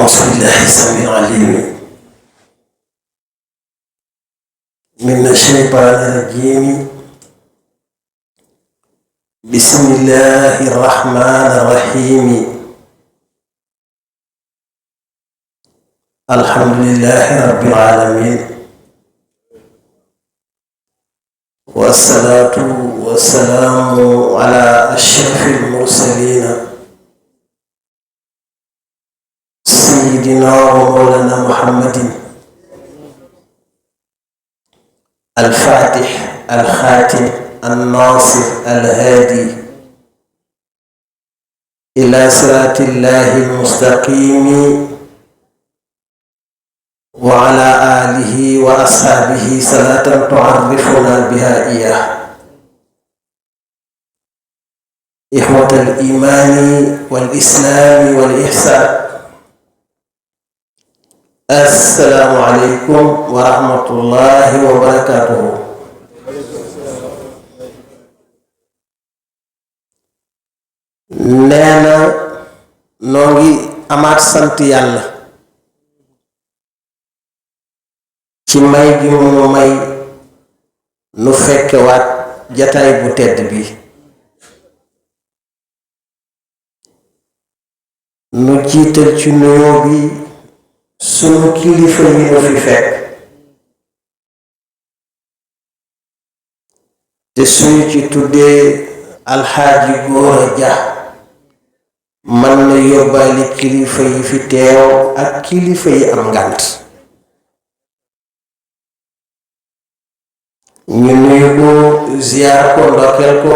أعوذ بالله السميع العليم من الشيطان الرجيم. بسم الله الرحمن الرحيم. الحمد لله رب العالمين، والصلاة والسلام على أشرف المرسلين سيدنا ومولانا محمد الفاتح الخاتم الناصر الهادي إلى صراط الله المستقيم، وعلى آله وأصحابه صلاة تعرفنا بها إياه. إخوة الإيمان والإسلام والإحسان، السلام عليكم ورحمة الله وبركاته. neena noo ngi amaat sant yàlla ci may gi mu may nu fekkewaat jataay bu tedd bi. nu jiital ci nuyoo bi sunu kilifa yi nu fi fekk, te suñu ci tuddee alxaaji Góora Ja mën na yóbbaale kilifa yi fi teew ak kilifa yi am ngànt. ñu nuyu ko ziyaar ko ndokkeel ko,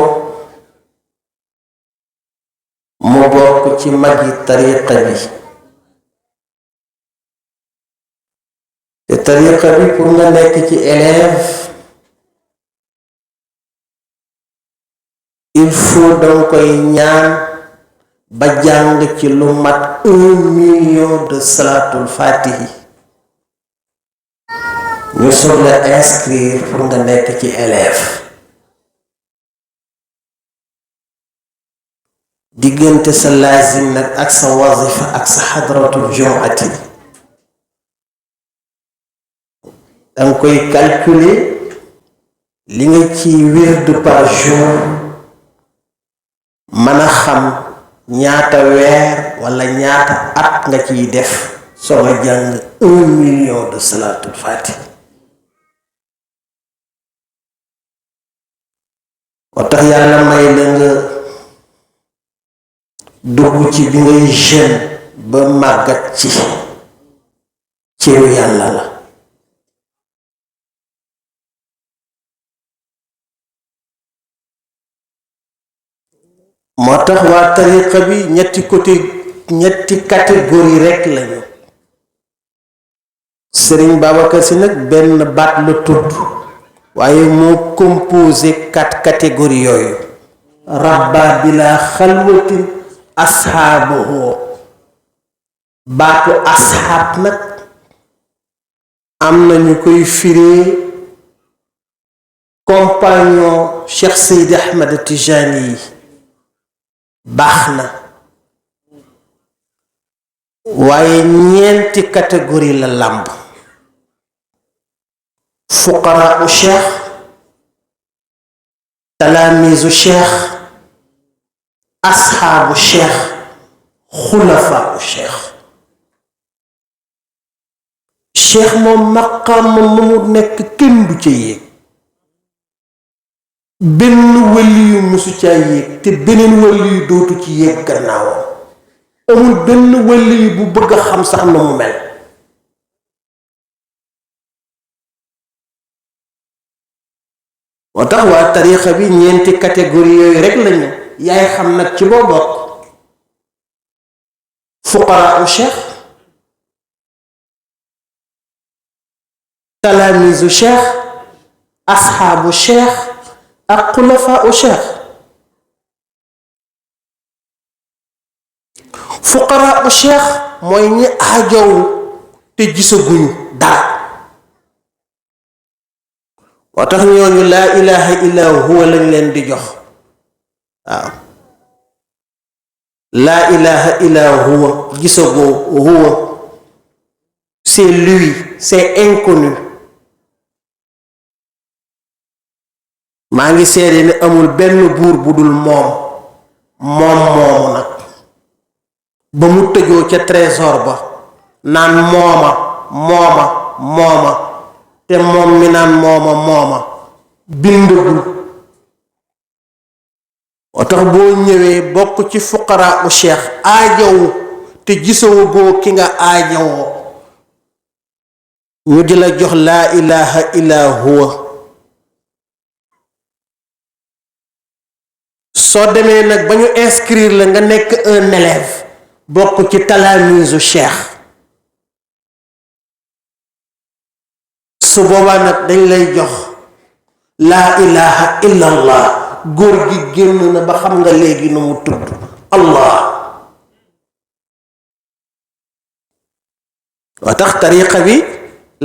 mu bokk ci magi tariqa bi. te tariqa bi pour nga nekk ci élève il faut danga koy ñaan ba jàng ci lu mat 1 million de salatul fatihi ñu soog la inscrire pour nga nekk ci élève. diggante sa laazim nag ak sa wazifa ak sa xadratul jumuati danga koy calculer li nga ci wird par jour, mën a xam ñaata weer walla ñaata at nga ciy def soo nga jàng 1 million de salatul fatih. moo tax yàlla may la nga dugg ci bi ngay jeune ba màggat ci ciru yàlla la. moo tax waa tariqa bi ñetti catégorie rekk lañu. Sëriñ Babacar Si nag benn baat la tudd, waaye moo composé 4 catégories yooyu. rabba bila xalwatin asxaabuhu. baatu asxaab nag am na ñu koy firee compagnon Cheikh Seydi Ahmed Tijani yi. baax na, waaye ñeenti catégorie la làmb. fuqaraa u cheikh, talaamiisu cheikh, asxaabu cheikh, xulafaa u cheikh. cheikh moom maqaam moom mu nekk kenn du ca yéeg, benn wàlli yu musu caa yéeg te beneen wàlli yu dootu ci yéeg gannaawam. amul benn wàlli yu bu bëgg a xam sax na mu mel. moo tax waa tariixa bi ñeenti catégorie yooyu rekk lañu. yaay xam nag ci boo bokk. fuqaraa u cheikh, talaamiisu cheikh, asxaabu cheikh ak xulafaa u cheikh. fuqaraa u cheikh mooy ñi aajow te gisaguñu dara. moo tax ñooñu laa ilaha illa huwa lañ leen di jox. waaw laa ilaha illa huwa gisagoo huwa c'est lui, c'est inconnu. maa ngi seede ne amul benn buur bu dul moom moomu nag ba mu tëjoo ca trésor ba naan mooma te moom mi naan mooma bindagul. moo tax boo ñëwee bokk ci fuqaraa u cheikh aajowu te gisoo goo ki nga aajowoo ñu di la jox laa ilaha illa huwa. soo demee nag ba ñu inscrire la nga nekk un élève bokk ci talaamiisu cheikh su boobaa nag dañ lay jox laa ilaha illa allah. góor gi génn na ba xam nga léegi nu mu tudd allah. wa tax tariqa bi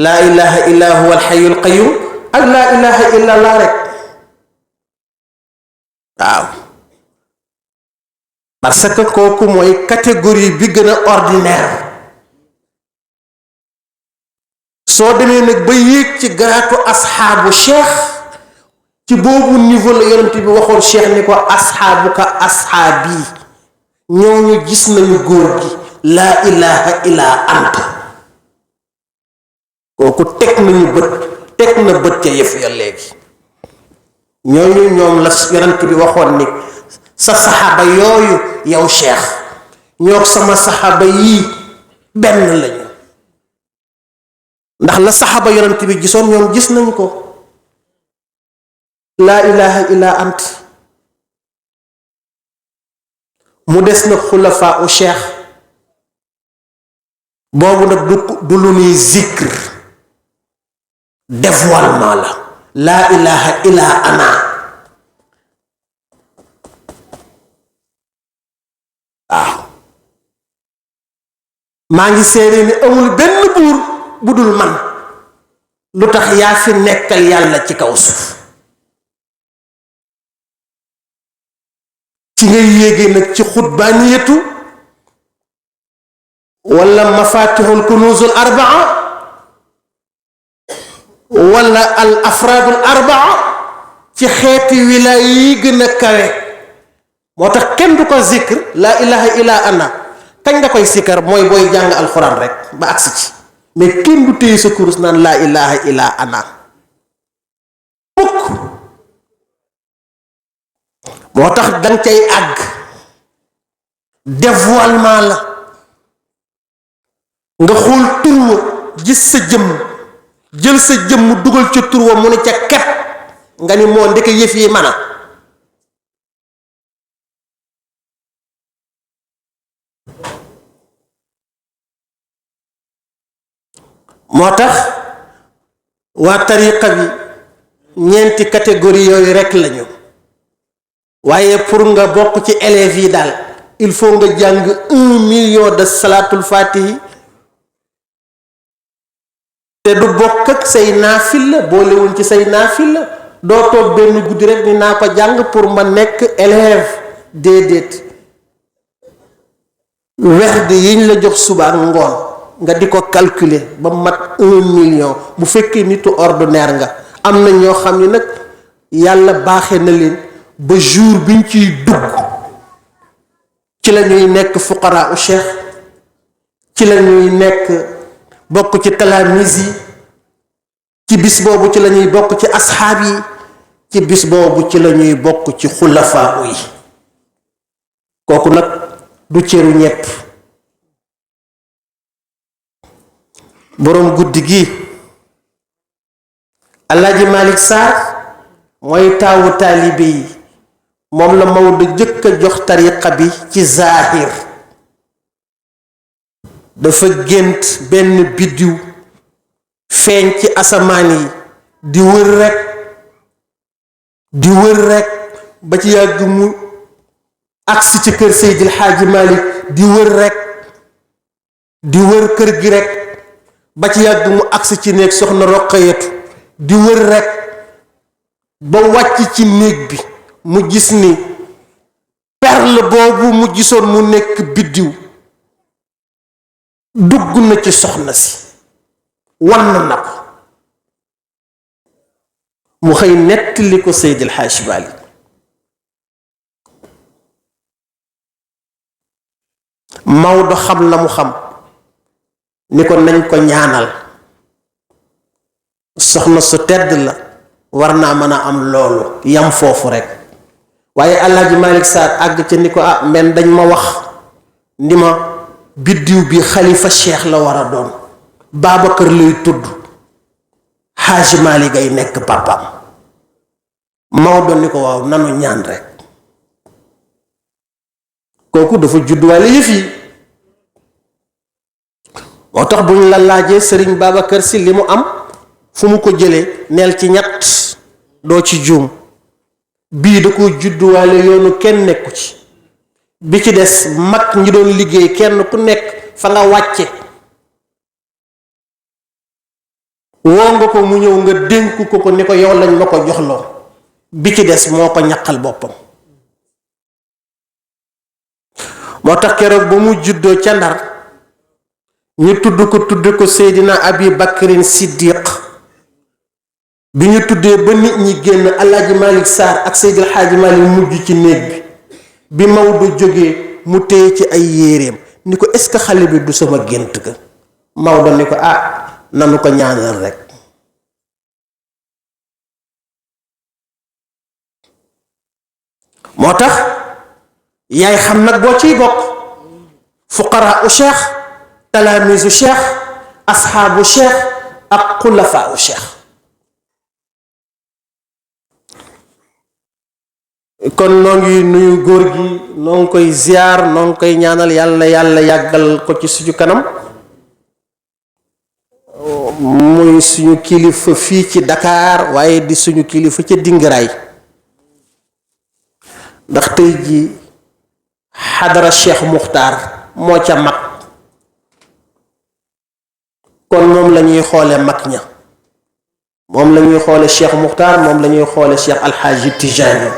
laa ilaha illa huwa alxayyul qayyum ak laa ilaha illa allah rek. waaw parce que kooku mooy catégorie bi gën a ordinaire. soo demee nag ba yéeg ci garaatu asxaabu cheikh ci boobu niveau la yonent bi waxoon cheikh ni ko asxaabuka asxaabi ñooñu gis nañu góor gi laa ilaha illa anta. kooku teg na bët ca yëf ya léegi. ñooñu ñoom la yonent bi waxoon ni sa saxaaba yooyu yow cheikh ñoo sama saxaaba yii benn lañu. ndax la saxaaba yonent bi gisoon ñoom gis nañ ko. laa ilaha illa ant. mu des nag xulafaa u cheikh boobu nag du lu nuy zikr dévoilement la. laa ilaha illa ana. waaw maa ngi seede ni amul benn buur bu dul man lu tax yaa fi nekkal yàlla ci kaw suuf. ci ngay yéegee nag ci xutbaaniyatu wala mafatihul kunuzul arbaa wala al afraadul arbaa ci xeeti wilaay yi gën a kawe. moo tax kenn du ko zikr laa ilaha illa ana. kañ nga koy sikkar mooy booy jàng alxuraan rek ba agsi ci mais kenn du téye sa kurus naan laa ilaha illa ana mukk. moo tax danga cay àgg dévoilement la nga xool tur wa gis sa jëmm jël sa jëmm dugal ca tur wa mu ne ca ket nga ni moo ndeke yëf yi mana. moo tax waa tariqa bi ñeenti catégorie yooyu rekk lañu. waaye pour nga bokk ci élèves yi daal il faut nga jàng 1 million de salaatul fatihi te du bokk ak say naafil la boolewuñ ci say naafil la. doo toog benn guddi rek ni naa ko jàng pour ma nekk élève déedéet. werd yiñ la jox suba ak ngoon nga di ko calculer ba mat 1 million bu fekkee nitu ordinaire nga. am na ñoo xam ni nag yàlla baaxee na leen ba jour biñ ciy dugg ci la ñuy nekk fuqaraa u cheikh ci la ñuy nekk bokk ci talaamis yi ci bis boobu ci la ñuy bokk ci asxaab yi ci bis boobu ci la ñuy bokk ci xulafaa yi. kooku nag du cëru ñepp. boroom guddi gi Alaaji Malick Sarr mooy taawu taalibe yi. moom la Maodo jëkk a jox tariqa bi ci zaahir. dafa gént benn biddiw feeñ ci asamaan yi di wër rekk ba ci yàgg mu agsi ci kër Seydil Xaaji Malick di wër kër gi rekk ba ci yàgg mu agsi ci néeg soxna Roqayatu di wër rekk ba wàcc ci néeg bi mu gis ni perle boobu mu gisoon mu nekk biddiw dugg na ci soxna si wan na ko mu xëy nettali ko Seydi El Hadji Malick Maodo xam la mu xam ni ko nañ ko ñaanal soxna su tedd la war naa mën a am loolu yam foofu rek waaye Alaaji Malick Sarr àgg ca ni ko men dañ ma wax ni ma biddiw bi xalifa cheikh la war a doon Babacar lay tudd Hadji Malick ay nekk papaam Maodo ni ko waaw nanu ñaan rek kooku dafa judduwaale yëf yi moo tax bu ñu la laajee Sëriñ Babacar Si li mu am fu mu ko jëlee neel ci ñett doo ci juum bii da ko judduwaale yoonu kenn nekku ci bi ci des mag ñi doon liggéey kenn ku nekk fa nga wàcce woo nga ko mu ñëw nga dénk ko ni ko yow lañ ma ko joxloo bi ci des moo ko ñaqal boppam moo tax keroog ba mu juddoo ca Ndar ñu tudd ko Seydina Abi Bakrin Siddiq bi ñu tuddee ba nit ñi génn Alaaji Malick Sarr ak Seydi El Hadji Malick mujj ci néeg bi Maodo jógee mu téye ci ay yéreem ni ko est-ce que xale bi du sama gént ga Maodo ni ko nanu ko ñaanal rek moo tax yaay xam nag boo ciy bokk fuqaraa u cheikh talaamisu cheikh asxaabu cheikh ak xulafaa u cheikh kon noo ngi nuyu góor gi noo ngi koy ziar noo ngi koy ñaanal yàlla na yàlla yàggal ko ci suñu kanam muy suñu kilifa fii ci Dakar waaye di suñu kilifa ca Dingaraay ndax tey ji xadara Cheikh Muxtaar moo ca mag kon moom la ñuy xoole mag ña moom la ñuy xoole Cheikh Muxtaar moom la ñuy xoole Cheikh Alxaaji Tijaani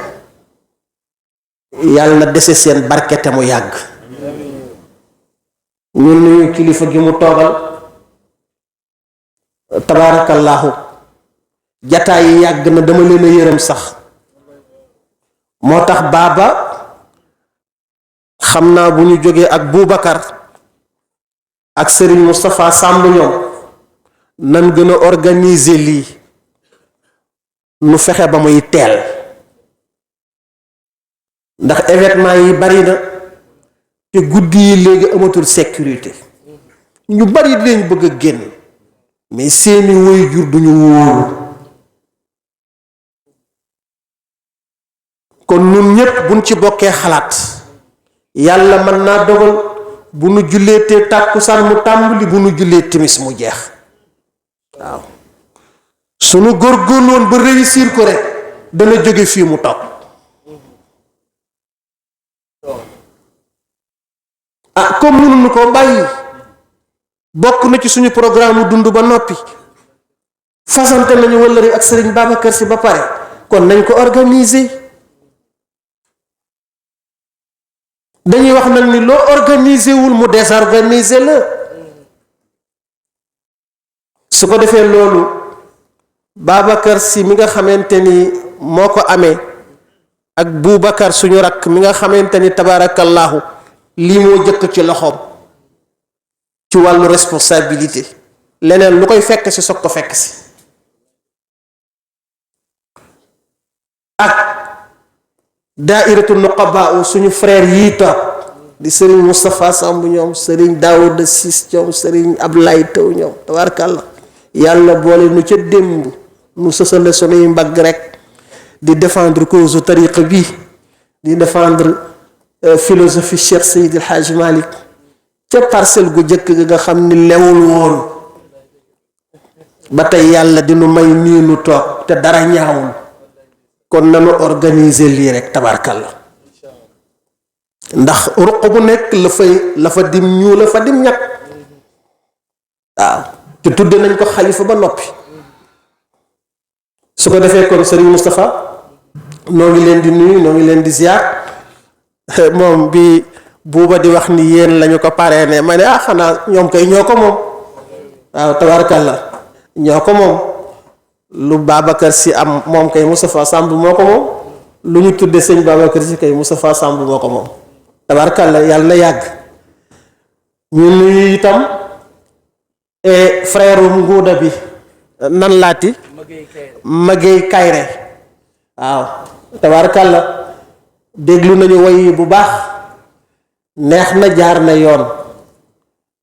yàlla na dese seen barkete mu yàgg ñu nuyu kilifa gi mu toogal tabaarakallaahu jataay yi yàgg na dama leen a yërëm sax moo tax baaba xam naa bu ñu jógee ak Boubacar ak Serigne Moustapha Samb ñoom nan gën a organiser lii nu fexe ba muy teel ndax événement yi bari na te guddi yi léegi amatul sécurité ñu bari dinañ bëgg a génn mais seeni waajur duñu wóolu kon ñun ñépp buñ ci bokkee xalaat yàlla mën naa dogal bu nu julleetee tàkkusaan mu tàmbali bu nu jullee timis mu jeex waaw sunu góorgóorloon ba réussir ko rek dana jóge fii mu toog comme mënuñu ko bàyyi bokk na ci suñu programme dund ba noppi fasante nañu wëllëre ak Serigne Babacar Sy ba pare kon nañ ko organiser dañuy wax nag ni loo organiser wul mu désorganiser la su ko defee loolu Babacar Sy mi nga xamante ni moo ko amee ak Boubacar suñu rakk mi nga xamante ni tabaarakallaahu lii moo jëkk ci loxoom ci wàllu responsabilité leneen lu koy fekk si soog ko fekk si ak daairatu nuqaba suñu frère yii toog di Serigne Moustapha Samb ñoom Serigne Daouda Ciss ñoom Serigne Ablaye Taw ñoom tabaarkalla yàlla boole nu ca démb nu sësale sunuy mbagg rek di défendre cause tariqa bi di défendre philosophie Cheikh Seydi El Hadji Malick ca parcelle gu jëkk ga nga xam ni lewul woon ba tey yàlla dinu may nii nu toog te dara ñaawul kon nanu organiser lii rek tabarkalla ndax ruq bu nekk la fa dim ñu la fa dim ñàkk waaw te tudde nañ ko xalifa ba noppi su ko defee kon Serigne Moustapha noo ngi leen di nuyu noo ngi leen di ziar moom bi buuba di wax ni yéen lañu ko parrainé ma ne xanaa ñoom kay ñoo ko moom waaw tabaarkalla ñoo ko moom lu Babacar si am moom kay Moustapha Samb moo ko moom lu ñu tudde sëñ Babacar si kay Moustapha Samb moo ko moom tabaarkalla yàlla na yàgg. ñu nuyu itam frère nguuda bi nan laati Magey Kayre waaw tabaarkalla déglu nañu woy bu baax neex na jaar na yoon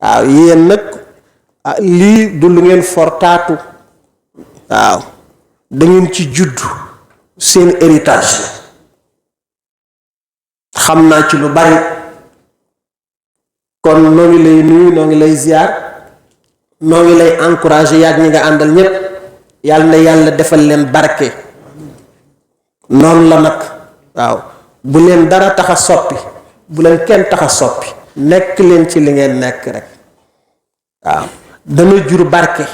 waaw yéen nag lii du lu ngeen fortaatu waaw dangeen ci judd seen héritage xam naa ci lu bari kon noo ngi lay nuyu noo ngi lay ziar noo ngi lay encourager yaag ñi nga àndal ñépp yàlla na yàlla defal leen barke noonu la nag waaw bu leen dara tax a soppi bu leen kenn tax a soppi nekk leen ci li ngeen nekk rek waaw dana jur barke.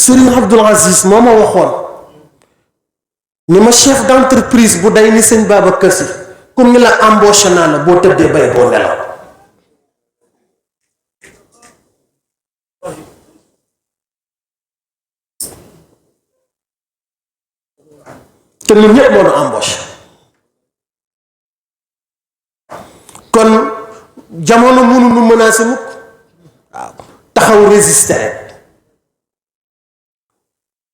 Serigne Abdoul Aziz moo ma waxoon ni ma chef d'entreprise bu day ni sëñ Babacar Sy comme ni la embauché naa la boo tëddee bay boo nelaw te ñun ñëpp moo nu embauché kon jamono mënu nu menacé mukk waaw taxaw résister rek.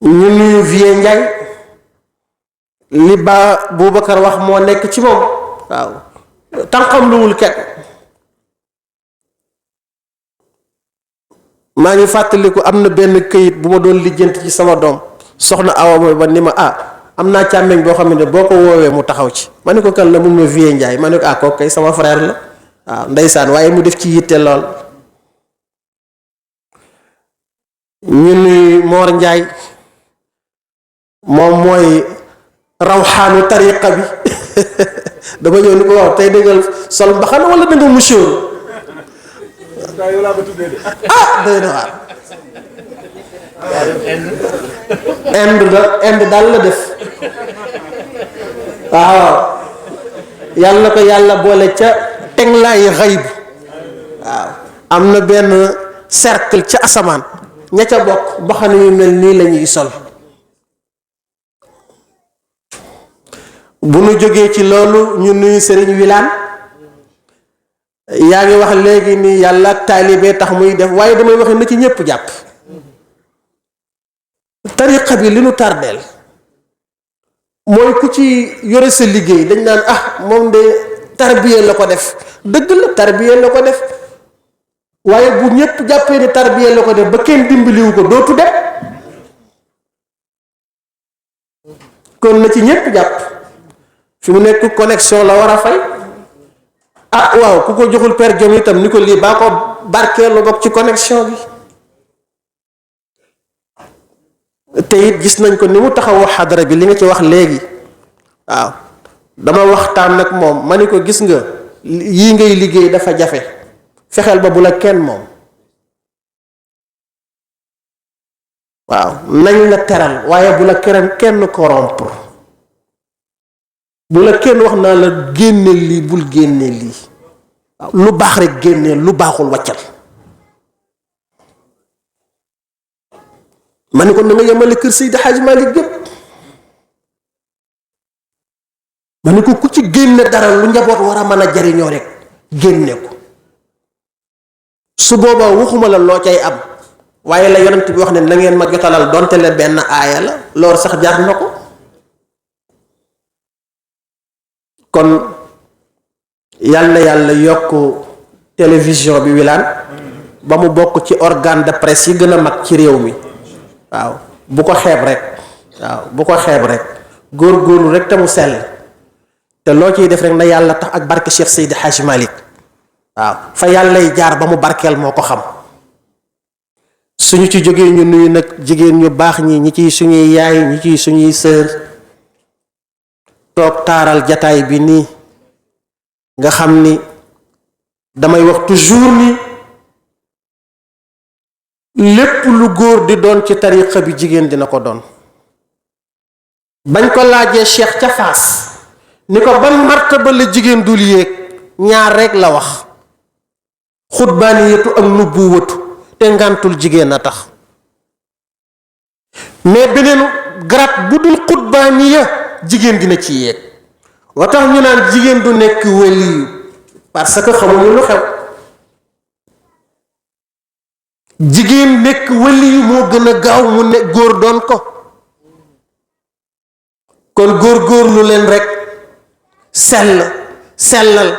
ñu nuyu Vieux Ndiaye li ba Boubacar wax moo nekk ci moom waaw tànqam luwul kenn maa ngi fàttaliku am na benn këyit bu ma doon lijjanti ci sama doom soxna Awa mooy ba ni ma am naa càmmeñ boo xam ne boo ko woowee mu taxaw ci ma ne ko kan la mun ma Vieux Ndiaye ma ne ko kooku kay sama frère la waaw ndeysaan waaye mu def ci yitte lool. ñu nuyu Mor Ndiaye moom mooy rawxaanu tariqa bi dama ñëw ni ko waaw tey dëggal sol mbaxana wala da nga musóor doy na waar ind daal la def waaw yàlla na ko yàlla boole ca tenglaayi xayb waaw am na benn cercle ca asamaan ña ca bokk mbaxana yu mel nii la ñuy sol. bu nu jógee ci loolu ñu nuyu Serigne Wilane yaa ngi wax léegi ni yàlla ak taalibe tax muy def waaye damay wax na ci ñépp jàpp tariqa bi li nu tardeel mooy ku ci yore sa liggéey dañ naan moom de tarbiya la ko def dëgg la tarbiya la ko def waaye bu ñépp jàppee ni tarbiya la ko def ba kenn dimbaliwu ko dootu dem kon na ci ñépp jàpp fi mu nekk connexion la war a fay waaw ku ko joxul per jom itam ni ko lii baa ko barkeelu bokk ci connexion bi te it gis nañ ko ni mu taxawoo xadara bi li nga ci wax léegi waaw dama waxtaan nag moom ma ni ko gis nga yii ngay liggéey dafa jafe fexeel ba bu la kenn moom waaw nañ la teral waaye bu la kenn corrompre bu la kenn wax naa la génne lii bul génne lii waaw lu baax rek génne lu baaxul wàccal ma ne ko na nga yemale kër Seydi Hadji Malick gépp ma ne ko ku ci génne dara lu njaboot war a mën a jariñoo rek génne ko su boobaa waxuma la loo cay am waaye la yonent bi wax ne na ngeen ma jotalal donte leen benn aaya la loolu sax jar na ko kon yal na yàlla yokk télévision bi Wilane ba mu bokk ci organe de presse yi gën a mag ci réew mi waaw bu ko xeeb rek waaw bu ko xeeb rek góor-góorlu rek te mu sell te loo ciy def rek na yàlla tax ak barke Cheikh Seydi Hadji Malick waaw fa yàllay jaar ba mu barkeel moo ko xam suñu ci jógee ñu nuyu nag jigéen ñu baax ñi ciy suñuy yaay ñi ciy suñuy sœur toog taaral jataay bi nii nga xam ni damay wax toujours ni lépp lu góor di doon ci tariqa bi jigéen dina ko doon bañ ko laajee Cheikh ca Faas ni ko ban martaba la jigéen dul yéeg ñaar rek la wax xutbaaniyatu ak nubuwatu te ngantul jigéen a tax. mais beneen garab bu dul xutbaaniya jigéen dina ci yéeg. wa tax ñu naan jigéen du nekk waliyu parce que xamuñu lu xew. jigéen nekk waliyu moo gën a gaaw mu ne góor doon ko. kon góor-góorlu leen rek sellal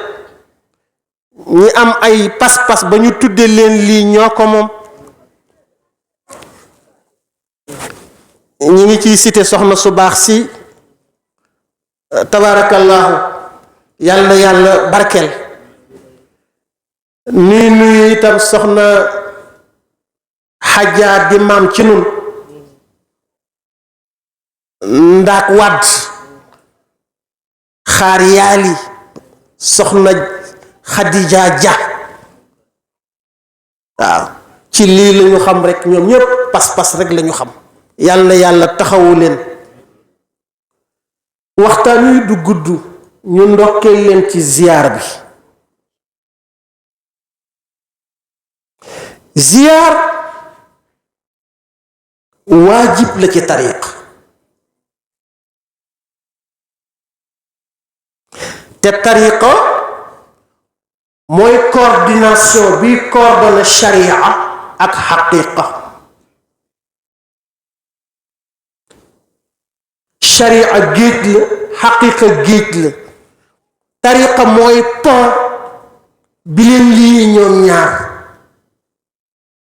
ñi am ay pas-pas ba ñu tudde leen lii ñoo ko moom. ñi ngi ciy cité soxna su baax si tabaarakallaahu yàlla barkeel. nuyu itam soxna xajaa di maam ci nun ndaak wadd xaar yaali soxna xadija ja waaw ci lii la ñu xam rek ñoom ñépp pas-pas rek la ñu xam. yàlla taxawu leen. waxtaan wi du gudd ñu ndokkeel leen ci ziyaar bi. ziyaar waajib la ci tariq te tariqa mooy coordination bi coordonné sharia ak xaqiqa. sharia géej la xaqiqa géej la. tariqa mooy pont bi leen lii ñoom ñaar.